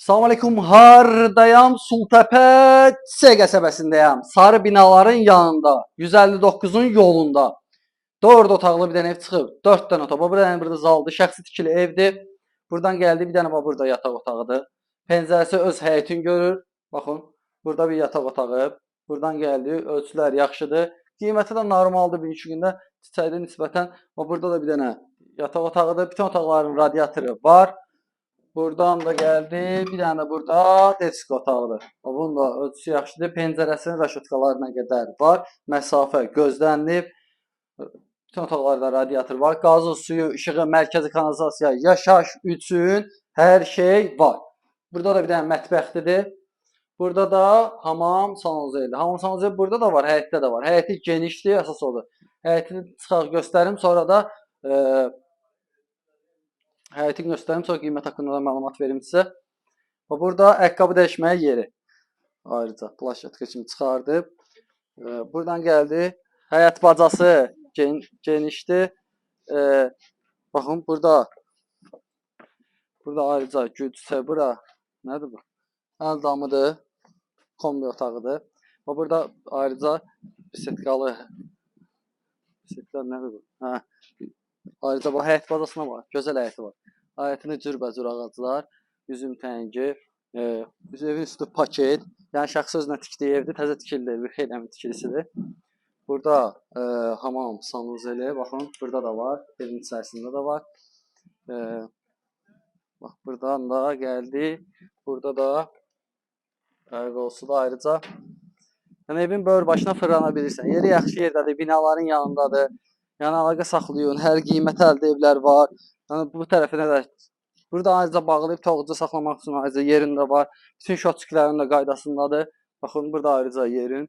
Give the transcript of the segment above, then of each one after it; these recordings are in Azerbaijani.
Salam aleykum, hardayam? Sultəpə C qəsəbəsindəyəm. Sarı binaların yanında, 159-un yolunda. 4 otaqlı bir dənə ev çıxıb. 4 dənə otaq. Bir dənə burada zaldır, şəxsi tikili evdir. Buradan gəldi, bir dənə bax burada yataq otağıdır. Pəncərəsi öz həyətin görür. Baxın, burada bir yataq otağı. Buradan gəldi, ölçülər yaxşıdır. Qiyməti də normaldır bugünkü gündə. Çiçəkdə nisbətən. Bax burada da bir dənə yataq otağıdır. Bütün otaqların radiatoru var. Buradan da gəldi. Bir dənə də burada desk otağıdır. Bunun da ölçüsü yaxşıdır. Pəncərəsinin raşotkalarına qədər var. Məsafə gözlənilib. Bütün otaqlarda radiator var. Qazı, suyu, işığı, mərkəzi kanalizasiya, yaşayış üçün hər şey var. Burada da bir dənə mətbəxdir. Burada da hamam sanuzeli. Hamam sanuzeli burada da var, həyətdə də var. Həyəti genişdir, əsas odur. Həyətini çıxaq göstərim, sonra da həyətini göstərim, sonra qiymət haqqında da məlumat verim sizə. Və burada ayaqqabı dəyişməyə yeri. Ayrıca plaşetka kimi çıxardıb. Buradan gəldi. Həyət bacası genişdir. Baxın burada ayrıca gül bura nədir bu? Əl damıdır. Kombi otağıdır. Və burada ayrıca bisetkalı bisetka nədir bu? Hə. Ayrıca bu həyət bacasına var. Gözəl həyəti var. Həyətində cürbəcür ağaclar, üzüm təngi, evin üstü paket. Yəni şəxsi özünə tikdiyi evdir, təzə tikildi, bir xeyli həmin tikilisidir. Burada hamam sanuzeli, baxın, burada da var, evin içərisində də var. Bax, buradan da gəldi. Burada da olsu da ayrıca. Yəni evin böyür başına fırlana bilirsən. Yeri yaxşı yerdədir, binaların yanındadır. Yəni əlaqə saxlayın, hər qiymətə əldə evlər var. Yəni bu tərəfinə də burada ayrıca bağlayıb toxucu saxlamaq üçün ayrıca yerin də var. Bütün şotçiklərin də qaydasındadır. Baxın, burada ayrıca yerin.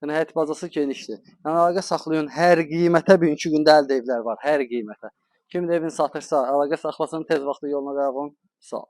Yəni həyət bacası genişdir. Yəni əlaqə saxlayın, hər qiymətə bugünkü gündə əldə evlər var, hər qiymətə. Kim də evini satırsa, əlaqə saxlasın, tez vaxtda yoluna qoyun. Sağ ol.